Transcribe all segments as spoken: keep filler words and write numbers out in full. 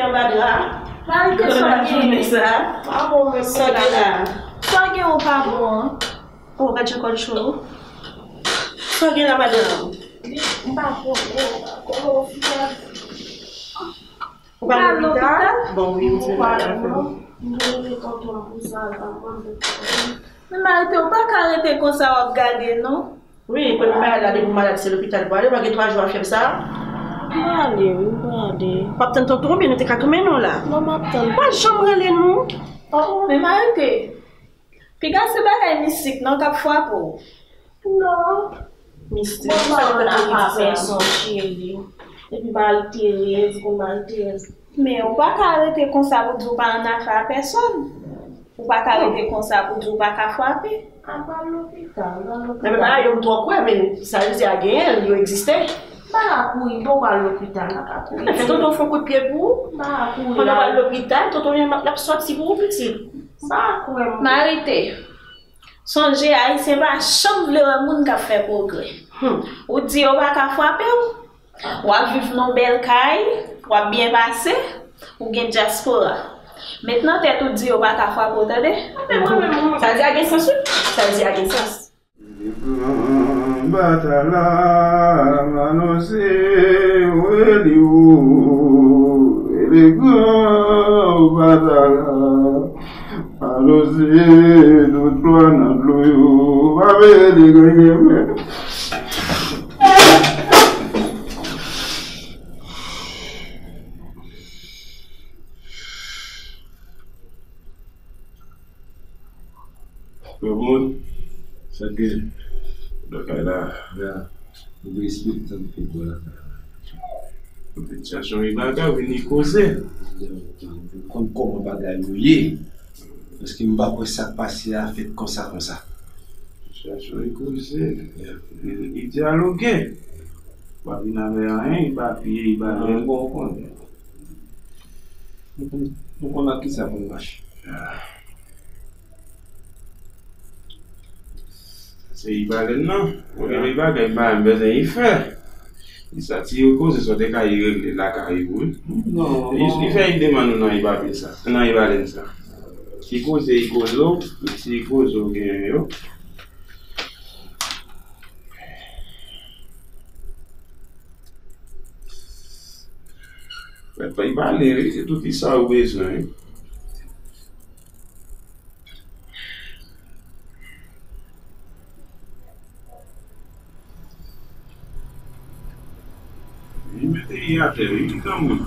Anba dra. Marite, sa w gen? Sa w gen la? Sa w gen ou pa bon an? Oh, gad jan kò l cho. Sa w gen la, madanm? M pa bon, m pa bon. Ou pa lopital? Bon, wi, m di madanm. M rele tonton pou sa, l pa konn. Men Marite, ou pa ka rete konsa w ap gade, non. Wi, premye bagay la, depi w malad, se lopital pou ale. Ou pa gen twa jou a fyèv sa? M prale, wi, m prale. W ap tann tonton oubyen nou te ka toumen non la? Non, m ap tann. Pa janm rele nou. Oh, men Marite, piga se bagay mistik non k ap frape w. Non. Mistik, bon, sa w konn ap di sa? Pèsonn, cheri. Epi Marie Thérèse, bon, Marie Thérèse. Men ou pa ka rete konsa pou di w pa annafè a pèsonn. Ou pa ka rete konsa pou di w pa ka frape. Apa lopital, nan lopital. Men bagay yo m twò kwè, men sa vle di a genyen, yo egziste. M pa ka kouri, bon, pa lopital, m pa ka kouri. Fè tonton fè yon kout pye pou ou. M pa ka kouri. Pandan w al lopital, tonton vin l ap sòti pou ou, pitit. M pa ka kouri. Marite, sonje, Ayisyen pa janm vle wè moun k ap fè pwogrè. Hmm. Ou di yo pa ka frape w. W ap viv nan bèl kay, w ap byen pase, ou gen dyaspora. Met nan tèt ou di yo pa ka frape w, tande? Sa di a gen sans, wi. Sa di a gen sans. Gran batala, anonse, wè li wo, le gran batala. Anonse, tout lwa nan dlo yo, pa veye li ganyen mwen. Yo moun, sa k gen? Lakay la. Ya, nou te espere tann fèt bò lakay la. Sitiyasyon Ibaga vini koze. Ya, nou konn kòman bagay yo ye. Paske m pa kwè sa k pase a fèt konsa, konsa. Sitiyasyon li koze, li, li dyaloge. Pa vin avè anyen, li pa piye, li pa anyen, bon, ou konnen. Nou konn, nou konn ak kisa pou n mache. Ah. Se li pale nan. Ou gen bagay m pa menm bezwen li fè. Li sa ti yo koze sa w te ka regle lakay ou wi. Non, li, non. Li fè li demann ou nan li pa vin sa. Nan li pa vin sa. Li koze, li koze w, si li koze w genyen yo. Fè, fè li pale wi, se tout li sa ou bezwen wi. Li mete li atè, wi, li granmoun.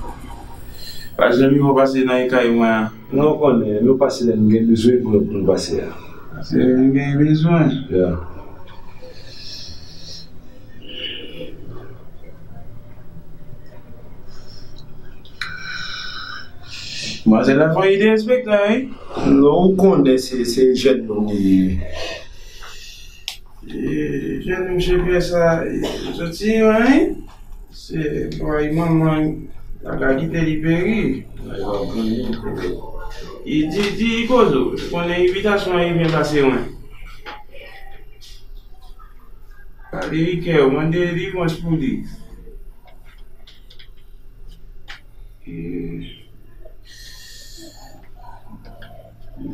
Pa janm yon pase nan kay mwen an. Non, ou konnen, nou pase lè nou gen bezwen pou nou, pou nou pase a. Pase lè nou gen bezwen. Ya. Manzè la fè yon ide enspektè, wi. Non, ou konnen se, se jèn nou li ye. E, jèn misye fè sa, e, soti, wi. Se, bòy, manman, la ka kite li peri. Li di, di, kozo, konnen envitasyon an, li byen pase, wi. Pale li kè, mande li mwen pou li. E,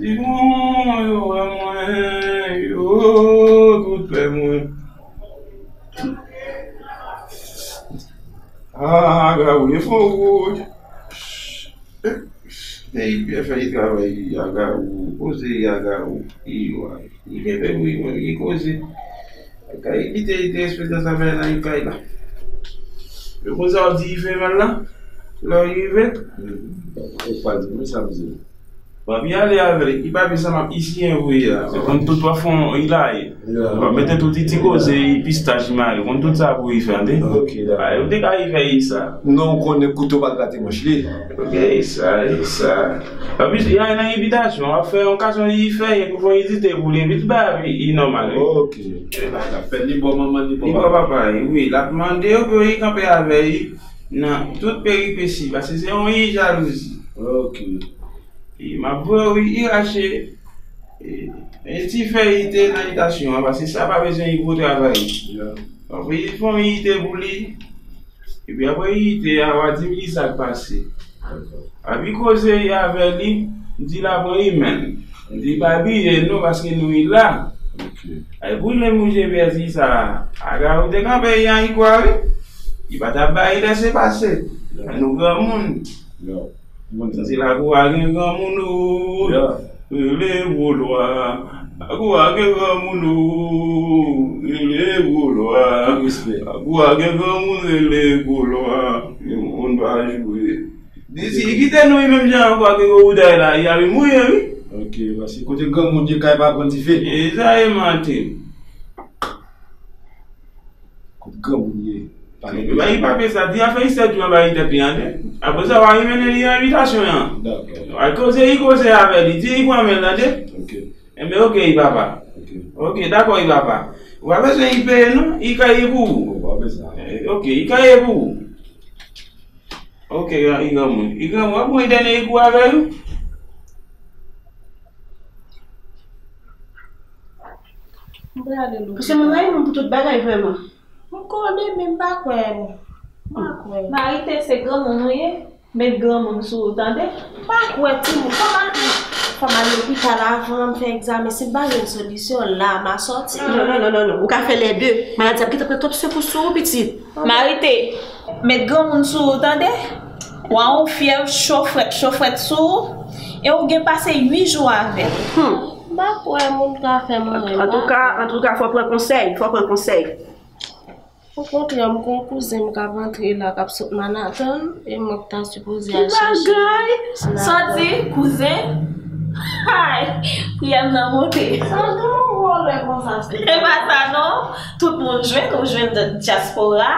Di moun yo wè mwen, yo tout pè mwen. Ah, Agawou, e fon wout. Peyi byen fè li travay, Agawou, koze Agawou, i wa. Li kenbe wi, mwen, li koze. Kay kite li te espere sa fè nan kay la. E konsa w di li fè mal la? Lè w rive? Ou pa di mwen sa m di. W ap y ale avè li. Li pa vle sa m ap isi envoye a. Se konn tout w ap fè yon ilaye. W ap mete tout ti koze, pistach, mare. Konn tout sa pou li fè, tande? Ok, dakò. Ou te ka rive fè li sa. Non, ou konnen kouto pa grate manch li. Ok, sa, sa. Anplis, y a nan envitasyon, w ap fè yon kason li fè, yon pou fè yon idite pou li, vit ba li, li nòmal, wi. Ok. L ap fè ni bò manman, ni bò papa. Ni bò papa, wi, l ap mande yo pou yo kanpe avè li nan tout peripesi, paske se yon jalouzi. Ok. E m ap voye wi, li rache. E, e ti fè li te nan itasyon an, paske sa pa bezwen li pou travay. Ya. Apre li fè yon ite pou li. Epi apre li te a, w a di m ki sa k pase. Api koze avè li, m di l apre imèl. M di pa bliye nou paske nou wi la. Ay pou lè moun G P S sa, aga ou te kanpe yan i kwa wi. Li pa t ap bay lèse pase. Nou granmoun. M di lakou a gen granmoun ou. Rele gwo lwa. Lakou a gen granmoun ou. Rele gwo lwa. Lakou a gen granmoun rele gwo lwa. Moun pa jwe. Disi, li kite nou, li menm jan ankò ke gwo bouday la, li ale mouye, wi. Ok, paske kote granmoun ye, kay pa pran dife. E sa e, Martin. Kote granmoun ye, pa gen. Ba li pa fè sa, di afè istè di anba li tèt li an, tande. Apre sa, w a remene li an envitasyon an. Dakò. W a koze, li koze avè li, di li pran men l, tande. Ok. Enben, ok, li papa. Ok. Ok, dakò, li papa. Ou pa bezwen li peye, non, li ka ye pou ou. Ou pa bezwen. Eh, ok, li ka ye pou ou. Ok, li granmoun. Li granmoun, w ap mwen dènye kou avè l. M prale lòt. Paske mwen rayi moun pou tout bagay, vrèman. M konnen, men m pa kwè. M pa kwè. Marite, se granmoun ou ye? Met granmoun sou ou, tande? M pa kwè, timoun. Fò m al, fò m al lopital avan, m fè egzamen. Si m pa jwenn solisyon, la, m a sòti. Non, non, non, non, non. Ou ka fè lè de. Maladi ap gentan pran twòp sekous sou ou, pitit. Marite, met granmoun sou ou, tande? W a yon fyèv cho frèt, cho frèt sou ou, e ou gen pase uit jou avè l. Hmm. M pa kwè moun ka fè mwen. Antouka, antouka, fò pran konsèy, fò pran konsèy. Okontrè, m gen yon kouzen m k ap antre la, k ap sot Manhattan, e mwen k ta sipoze al chèche. Ki bagay? Sa w di, kouzen? Hay! Priyè m nan monte. Sa gen yon vòlè konsa, se. E pa sa non. Tout moun jwenn, ou jwenn dyaspora,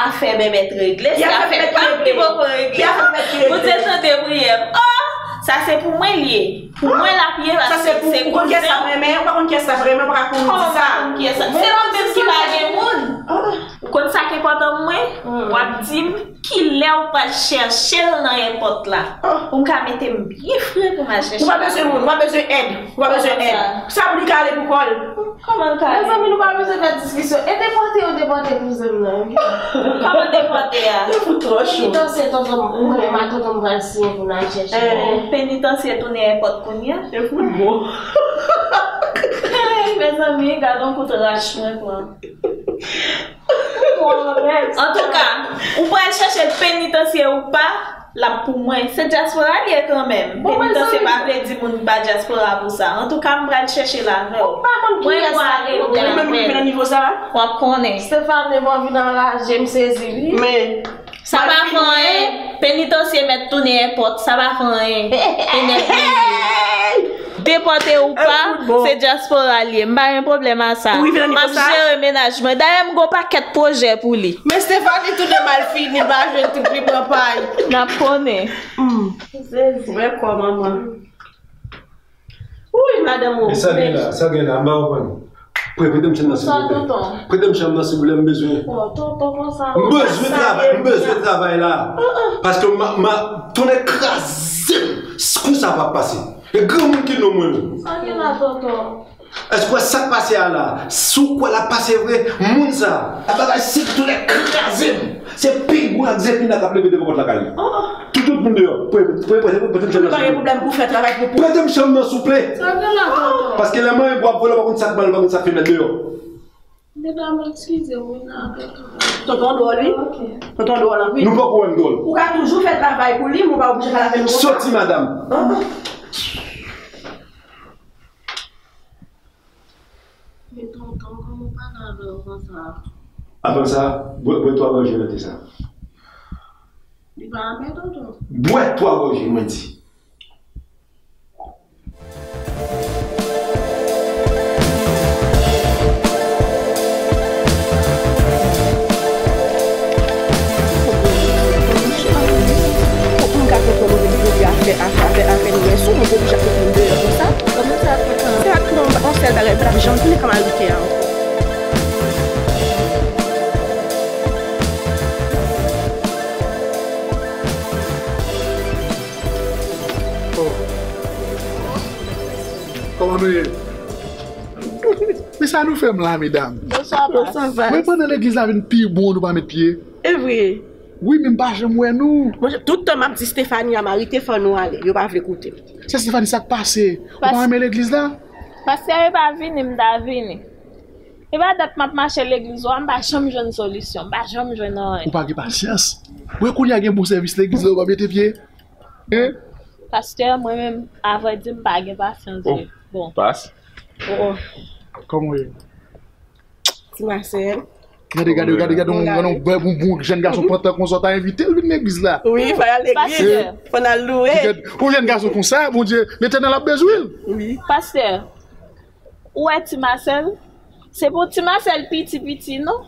afè bèbèt regle, se afè pa m ki poko regle. Ou te tande priyè m. Oh! Sa se pou mwen l ye. Pou mwen l ap ye, paske se kouzen. Ou konn kiyès l ap renmen, ou pa konn kiyès l ap renmen, ou pa ka konn di sa. Kòman ou pa konn kiyès l ap renmen? Se ou menm ki pa gen moun. Ou konn sa k enpòtan pou mwen? W ap di m kilè ou pral chèche l nan èpòt la. Pou m ka mete m byen fre pou m al chèche l. Ou pa bezwen moun, ou pa bezwen èd. Ou pa bezwen èd. Sa pou li ka ale pou kò l. Kòman l ka ale? Mezanmi, nou pa bezwen fè diskisyon. E depòte yo depòte kouzen m nan, wi. Kòman depòte a? Yo fout twò cho. Penitansye tonton m, ou konnen ma tonton m pral siyen pou n al chèche. Penitansye tounen èpòt kounye a? Yo fout bon. Hey, mezanmi, gade yon kout rach mwen pran. Antouka, ou pral chèche l penitansye ou pa, l ap pou mwen. Se dyaspora l ye kanmenm. Penitansye pa vle di moun pa dyaspora pou sa. Antouka, m pral chèche l avè w. Mwen pwale. Ou menm rive nan nivo sa? W ap konnen. Stéphane, bon, vin anraje, m sezi, wi. Men, sa pa fè anyen. Penitansye mèt tounen èpòt, sa pa fè anyen. E nèt li ye. Depòte ou pa, se dyaspora l ye. M pa gen pwoblèm a sa. M ap jere mennaj mwen. Dayè, m gon pakèt pwojè pou li. Men Stéphanie tounen malfini, l pa jwenn trip, li pran pay. N ap konnen. Wè kò manman. Wi, madanm ou. E sa gen la, sa gen la, m pa konprann. Prè, prete m chanm nan, silvouplè. Prete m chanm nan, silvouplè, m bezwen. M bezwen travay, m bezwen travay la. Paske m, m, tounen kraze m. Kou sa p ap pase. E granmoun ki non mwen menm. Sa gen la, tonton? Èske w wè sa k pase a la? Si w kwè l ap pase vre, moun sa, a bagay si tounen kraze m. Se pigwa ak zepina k ap leve devan pòt lakay li. Tout, tout moun deyò. Prè, prè, prè, prete m chanm nan, silvouplè. Prete m chanm nan, souple. Sa gen la, tonton? Paske lè manyen gwo ap vole, w pa konn sa k mal, w pa konn sa k fenèt deyò. Medam, eskize m, wi, nan. Tonton dwòl, wi. Tonton dwòl anpil. Nou poko wè m dwòl. Ou ka toujou fè travay pou li, men ou pa oblije pale avè nou konsa. Soti, madanm. Men tonton, kòman w pale avè w konsa? Apre sa, bwè, bwè twa gòje nan te sa. Li pa amè, tonton? Bwè twa gòje, mwen di. Pou m ka kontwole afè, afè, afè, afè nou wè sou, mwen oblije ap mete m deyò konsa. Kòman sa ap fè sa? Se ap pran yon sèl bagay, m pa t ap janm vin nan kay Marite a ankò. Oh. Kòman nou ye? Men sa nou fè m la, medam? Bonswa, pas. Bonswa, pas. Men pandan legliz la vin pi bon, nou pa met pye? E vre. Wi, men m pa janm wè nou. Monchè, tout tan m ap di Stefani a m arete fò nou ale. Yo pa vle koute m. Sè Stefani, sa k pase? Ou pa renmen legliz la? Pastè, yo pa vini, m ta vini. E pa dat m ap mache legliz ou a, m pa janm jwenn solisyon, m pa janm jwenn anyen. Ou pa gen pasyans. Ou wè kounye a gen bon sèvis legliz la, ou pa mete pye. Hein? Pastè, mwen menm, avrèdi, m pa gen pasyans vre. Bon. Pas. Oh. Kòman w ye? Ti Masèl. Gade, gade, gade, gade, yon, yon, yon bèl bonbon, jèn gason pantan konsa, w ta envite l vin legliz la. Wi, fò y al legliz. Pastè. Fò n al louwe. Yon jèn gason konsa, Bondye, Letènèl ap bezwen l. Wi. Pastè, ou wè Ti Masèl? Se pou Ti Masèl piti piti, non?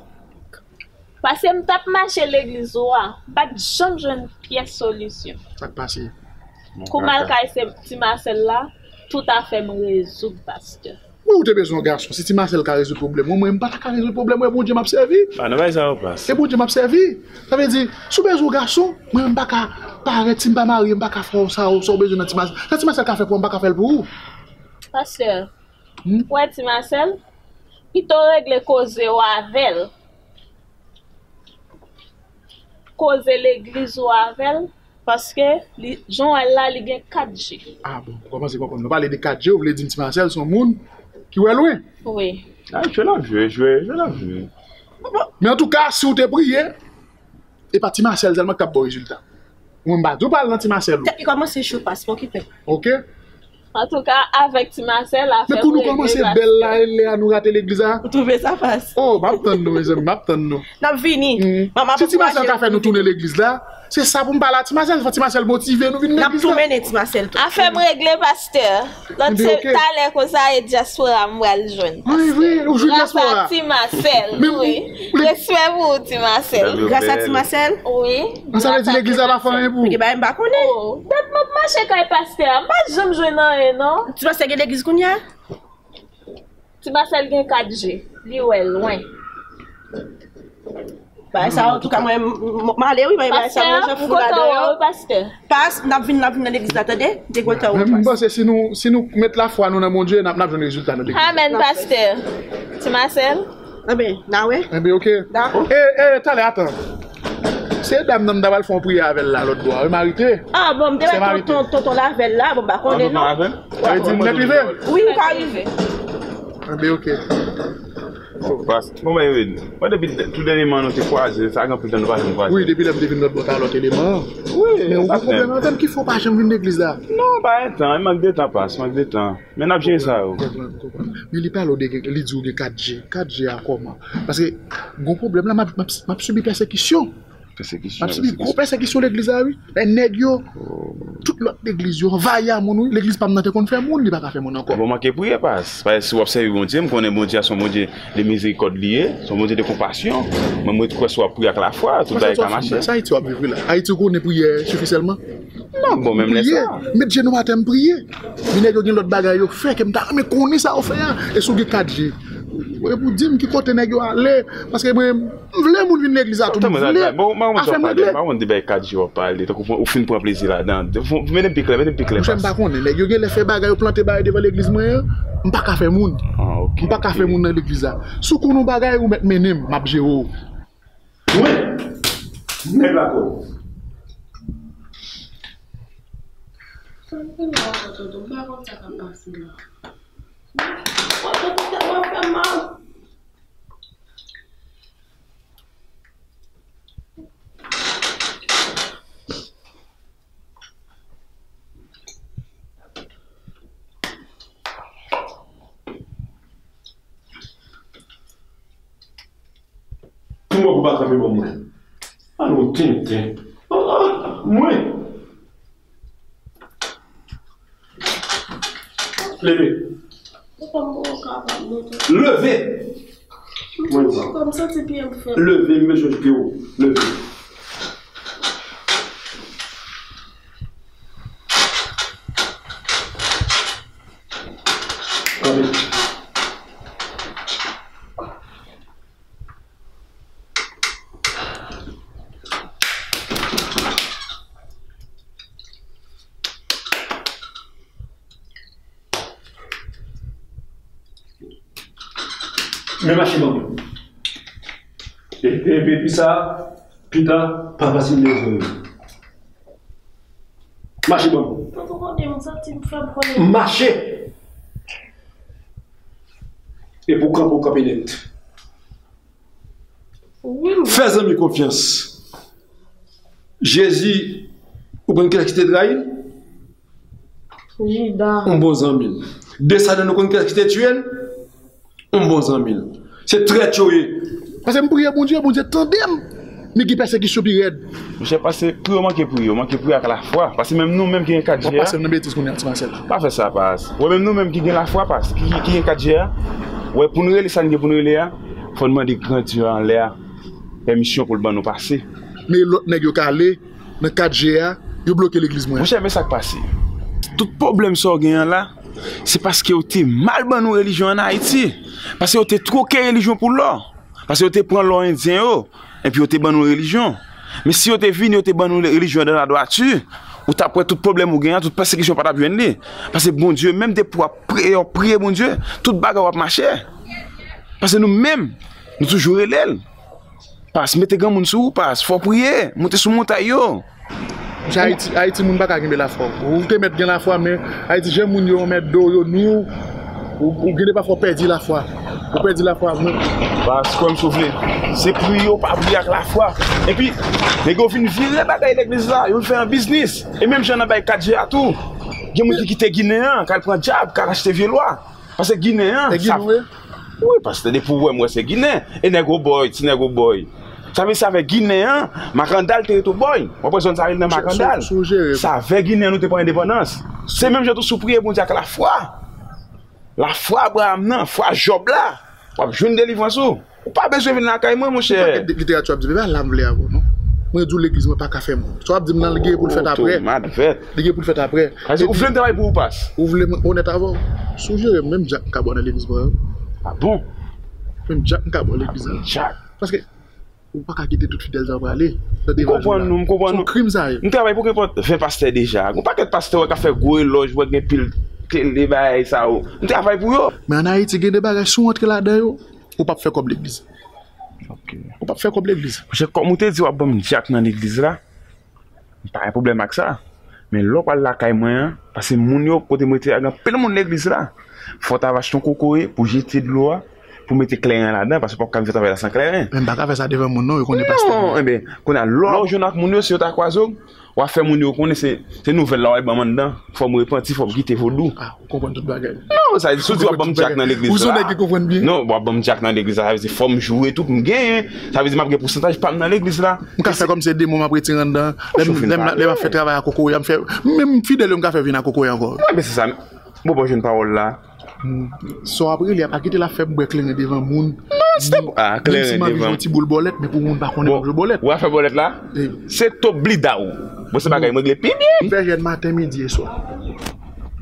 Paske m t ap mache legliz ou a, m pa t janm jwenn pyès solisyon. Sa k pase? Kou m al kay se Ti Masèl la, tout afè m rezoud, pastè. Wi, ou te bezwen yon gason. Si Ti Masèl ka rezoud pwoblèm mwen, mwen, m pa ta ka rezoud pwoblèm mwen, e Bondye m ap sèvi. Pa nan bagay sa yo, pas. E Bondye m ap sèvi. Sa vle di, si w bezwen yon gason, mwen, m pa ka parèt, si m pa marye, m pa ka fè w sa, sa w bezwen nan Ti Masèl. Sa Ti Masèl ka fè pou mwen, m pa ka fè l pou ou. Pastè, ou wè Ti Masèl? Pito w regle koze w avè l. Koze legliz ou avè l, paske li, jan w wè l la, li gen kat je. Ah bon, ou kòmanse konprann. Nou pale de kat je, ou vle di m Ti Masèl se yon moun ki wè lwen. Wi. Ah, jwe l ap jwe, jwe, jwe l ap jwe. Men antouka, si w te priye, e pa Ti Masèl sèlman k t ap ba w rezilta. Mwen, m pa di w pa al nan Ti Masèl ou. Tèt li kòmanse cho, pas, pa okipe l. Oke. Antouka, avèk Ti Masèl, afè m regle, pastè. Men pou nou kòmanse bèl la, e lè a nou rate legliz la. Ou twouve sa, pas? Oh, m ap tann nou, mezanmi, m ap tann nou. N ap vini. Manman ap ankouraje nou. Si Ti Masèl ka fè nou tounen legliz la, se sa pou m pale a Ti Masèl, fò Ti Masèl motive nou vin legliz la. N ap tou mennen Ti Masèl tou. Afè m regle, pastè. Lòt se talè konsa e dyaspora m pral jwenn. Wi, wi, ou jwenn dyaspora. Gras a Ti Masèl, wi. Respè pou ou, Ti Masèl. Gras a Ti Masèl? Wi. An sa vle di legliz la pa fè anyen pou ou? Gen bagay m pa konnen. Oh, dat m ap mache kay pastè a, m pa janm jwenn anyen non. Ti Masèl gen legliz kounye a? Ti Masèl gen kat je, li wè lwen. Bagay sa yo, antouka mwen, m ale wi, men bagay sa yo, mwen jan fou ladan yo. Pastè, m kontan wè w wi, pastè. Pas, n ap vin, n ap vin nan legliz la, tande? M te kontan wè w, pas. M panse si nou, si nou met lafwa nou nan Bondye, n ap, n ap jwenn rezilta nan legliz la. Amèn, pastè. Ti Masèl. Enben, n a wè. Enben, oke. Dakò. E, e, talè, atan. Se dam nan m ta pral fè yon priyè avè l la lòt bò a, wi, Marite. Ah, bon, m te wè tonton, tonton l avè l la, bon, m pa konnen non. Sa vle di m mèt rive? Wi, ou ka rive. Enben, oke. Bon, pas, bon, mwen, mwen, depi tou dènyèman nou te kwaze, sa gen anpil tan nou pa janm kwaze. Wi, depi lè m te vin lòt bò ta lòt eleman an. Wi, men ou gen pwoblèm avè m ki fè w pa janm vin legliz la? Non, pa gen tan, mank de tan, pas, mank de tan. Men n ap jere sa yo. M konprann, m konprann. Men li pale w de, li di w gen kat je. Kat je a kòman? Paske gon pwoblèm la, m ap, m ap, m ap sibi pèsekisyon. Pèsekisyon. M ap sibi gwo pèsekisyon legliz la, wi. Lè nèg yo, tout lòt legliz yo, anvayi a moun, wi. Legliz pa m nan te konn fè moun, li pa ka fè moun ankò. Bon, manke priye, pas. Paske si w ap sèvi Bondye, m konnen Bondye a se yon Bondye de mizerikòd li ye, se yon Bondye de konpasyon. Mwen, mwen kwè si w ap priye ak lafwa, tout bagay ka mache. Sa Ayiti w ap viv, wi, la. Ayiti, ou konnen priyè sifi sèlman? Non, bon, menm lè sa. Priye, met jenou atè, m priye. Men nèg yo gen lòt bagay yo fè ke m ta renmen konnen sa yo fè a. E si w gen kat je, e pou di m ki kote nèg yo ale, paske mwen, m vle moun vin legliz la tou, m vle afè m regle. M pa konn de bagay kat je w ap pale, tankou ou fin pran plezi ladan. Mete m pi klè, mete m pi klè. Monchè, m pa konnen, nèg yo genlè fè bagay, yo plante bagay devan legliz mwen an, m pa ka fè moun. M pa ka fè moun nan legliz la. Si w konnen yon bagay, ou mèt mennen m, m ap jere w. Mwen, nèg lakòl. Sa m fè m pa konn, tonton, m pa konn sa k ap pase la. Tonton, tèt mwen fè m mal. Pou mwen, pou pa kanpe bò mwen. An nou tenten. Ah, ah, mwen. Leve. Leve. Mwen, leve, m bezwen jete w. Leve. Kanpe. Men mache ban mwen. E, e, epi sa, Chita, pa fasil leve yo. Mache ban m. Tonton Kone, m santi m fèb konnen. Mache! Epi w kanpe, w kanpe nèt. Wi, m Fè zanmi konfyans. Jezi, ou konn kiyès ki te trayi l? Jida. Yon bon zanmi l. Desann, nou konn kiyès ki te tiye l? Yon bon zanmi l. Se trèt yo ye. Paske m priye Bondye, Bondye tande m. Men gen pèsekisyon pi rèd. Monchè, pase pou yo manke priye, yo manke priye ak lafwa. Paske menm nou menm ki gen kat W ap je a, pase m nan betiz kounye a, ti Marcel. Pa fè sa, pas. Wè, menm nou menm ki gen lafwa, pas, ki, ki, ki gen kat je a, wè, pou n rele sa n gen pou n rele a, fò n mande Gran Dye a anlè a pèmisyon pou l ban nou pase. Men lòt nèg yo k ale nan kat je a, yo bloke legliz mwen. Monchè, men sa k pase. Tout pwoblèm sa w gen an la, se paske yo te mal ban nou relijyon ann Ayiti. Paske yo te twoke relijyon pou lò. Paske yo te pran lò endyen yo, epi yo te ban nou relijyon. Men si yo te vini, yo te ban nou relijyon dan ladwati, ou t ap wè tout pwoblèm ou gen an, tout pèsekisyon pa t ap jwenn li. Paske Bondye menm depi w ap priye, w ap priye Bondye, tout bagay w ap mache. Paske nou menm, nou toujou rele l. Pas, mete granmoun sou ou, pas. Fò w priye, monte sou montay yo. Ayiti, Ayiti moun pa ka kenbe lafwa. Ou te mèt gen lafwa, men Ayiti, jan moun yo mèt do yo nou, ou, ou gen de pafwa w pèdi lafwa. Ou pèdi lafwa, men. Pas, kwè m si w vle. Se priye w pa priye ak lafwa. Epi, nèg yo vin vire bagay legliz la, yo vin fè an biznis. E menm jan nan bay kat je a tou. Gen moun ki kite Ginen an, k al pran djab, k al achte vye lwa. Paske Ginen an, e Ginen, wi. Wi, pastè, depi w wè m wè se Ginen. E nèg Obòy, ti nèg Obòy. Sa vle di se avèk Ginen an, Makandal te ret Obòy. W ap wè zòn sa rele nan Makandal. Se avèk Ginen an nou te pran endepandans. Se menm jan tou si w priye Bondye ak lafwa. Lafwa Abraram nan, fwa Jòb la. W ap jwenn delivrans ou. Ou pa bezwen vin lakay mwen, monchè. Gen pakèt literati w ap di, men pa la m vle avè w, non. Mwen di w legliz mwen pa ka fè moun. Sa w ap di m nan, li gen pou l fèt aprè. Li gen pou l fèt aprè. Ou vle m travay pou ou, pas? Ou vle mwen onèt avè w? Si w jere m, menm djak m ka ba w nan legliz mwen, wi. A bon? Menm djak m ka ba w legliz la. Djak. Paske ou pa ka kite tout fidèl sa yo prale nan devan jou la. M konprann nou, m konprann nou. Se yon krim sa ye. M travay pou kenpòt ven pastè deja. Gon pakèt pastè wè k ap fè gwo elòj, wè gen pil tele bagay sa yo. M travay pou yo. Men ann Ayiti, gen de bagay, si w antre ladan yo, ou p ap fè kòb legliz. Ok. Ou p ap fè kòb legliz. Monchè, kòm ou te di w ap ban m djak nan legliz la, m pa gen pwoblèm ak sa. Men lè w pral lakay mwen an, paske moun yo, kote m rete a, gen anpil moun legliz la. Fò w ta va achte yon kokoye pou jete dlo a, pou mete kleren ladan, paske w p ap ka vin fè travay la san kleren. Men m pa ka fè sa devan moun, non, yo konnen pastè mwen. Non, enben, kounye a, lè w jwenn ak moun yo, si yo ta kwaze w, w a fè moun yo konnen se, se nouvèl la w al ban m anndan. Fò m repanti, fò m kite vodou. A, ou konprann tout bagay. Non, sa vle di, si w di w ap ban m djak nan legliz la. Ou se yon nèg ki konprann byen. Non, w ap ban m djak nan legliz la, sa vle di fò m joure tou pou m genyen. Sa vle di m ap gen pousantaj pa m nan legliz la. M ka fè kòmsi se demon m ap retire anndan. Lè m, lè m, lè m ap fè travay a kokoye a, m fè, menm fidèl yo m ka fè vin a kokoye ankò. Enben, se sa. Bon, bon, jwenn pawòl la. Hmm. Sa w ap rele a, pa kite l ap fè bwè kleren devan moun. Non, stop. Ah, kleren devan. Menm si m anvi jwe yon ti boul bòlèt, men pou moun pa konnen m ap jwe bòlèt. Ou a fè bòlèt la? Se top blida ou. Bon, se bagay m regle pi byen. M fè jèn maten, midi e swa.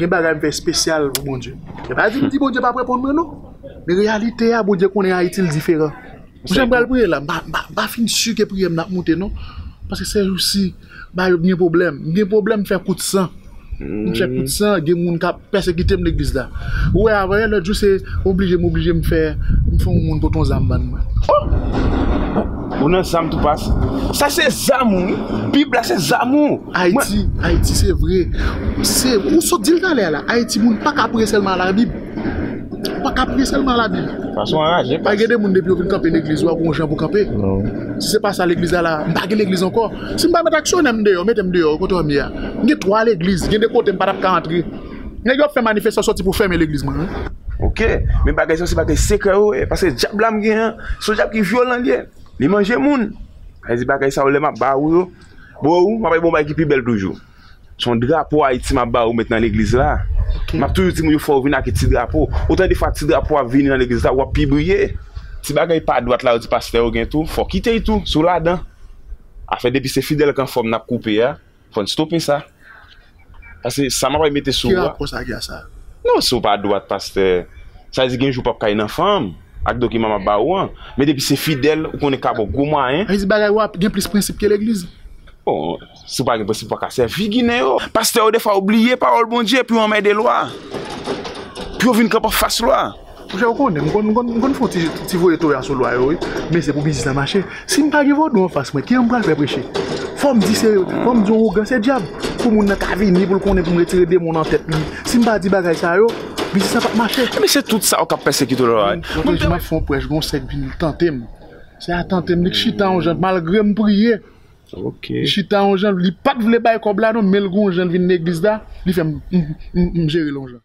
Gen bagay m fè espesyal pou Bondye. E pa di m di Bondye p ap reponn mwen, non. Men reyalite a, Bondye konnen Ayiti l diferan. Monchè, m pral priye la. M pa, m pa, m pa fin si ke priyè m nan ap moute, non. Paske sèjousi, bagay yo gen pwoblèm. M gen pwoblèm, m fè kout san. M fè kout san, gen moun k ap pèsekite m legliz la. Ou wè, avanyè lòt jou, se oblije m oblije m fè, m fè yon moun pote yon zam ban mwen. Oh! Ou nan zam tou, pas. Sa se zam ou, wi. Bib la se zam ou. Ayiti, Ayiti, se vre. Se, ou sot di l talè a la. Ayiti, moun pa ka priye sèlman a Labib. Ou pa ka priye sèlman a Labib. Fason anraje, pa gen de moun depi yo vin kanpe legliz, ou a gon jan pou kanpe. Non. Si se pa sa legliz la la, m pa gen legliz ankò. Si m pa met aksyonè m deyò, mete m deyò, kote w ye a. M gen twa legliz, gen de kote m pa t ap ka antre. Nèg yo ap fè manifestasyon sòti pou fèmen legliz mwen, wi. Ok, men bagay sa se bagay sekrè yo ye, paske dyab la m gen an, se yon dyab ki vyolan l ye. Li manje moun. Sa vle di bagay sa yo lè m ap ba ou yo, bro, ou, m ap bay bon bagay ki pi bèl toujou. Se yon drapo Ayiti m ap ba ou met nan legliz la. Ok. M ap toujou di moun yo fò yo vin ak ti drapo. Otan de fwa ti drapo a vini nan legliz la, w ap pi briye. Ti bagay pa dwat la yo di pastè yo gen tou, fò w kite l tou, si w ladan. Afè depi se fidèl k anfòm n ap koupe a, fò n stope sa. Paske sa m ap mete sou ou a. Ki rapò sa gen a sa? Non, si w pa dwat, pastè, sa vle di gen jou w p ap ka nan fanm ak dokiman m ap ba ou an. Men depi se fidèl, ou konnen ka ba w gwo mwayen. Sa vle di bagay yo ap gen plis prensip ke legliz? Bon, si w pa gen prensip, w pa ka sèvi Ginen yo. Pastè yo, defwa, yo bliye pawòl Bondye, pou yo anmède lwa. Pou yo vin kanpe anfas lwa. Monchè, ou konnen, m konn, m konn, m konn fè yon ti, ti voye toya sou lwa yo, wi. Men se pou biznis la mache. Si m pa gen vodou anfas mwen, kijan m pral fè preche? Fò m di se, fò m di yon ougan se dyab. Pou moun nan ka vini, pou l konnen, pou m retire demon nan tèt li. Si m pa di bagay sa yo, biznis la p ap mache. Men se tout sa ou k ap pèsekite w la. Lòt jou m ap fè yon prèch, gon sèk vin tante m. Se a tante m, li k chita yon jan, malgre m priye. Ok. Li chita yon jan, li pa t vle bay kòb la non, men l gon jan l vin legliz la, li fè m, m, m, m jere l yon jan.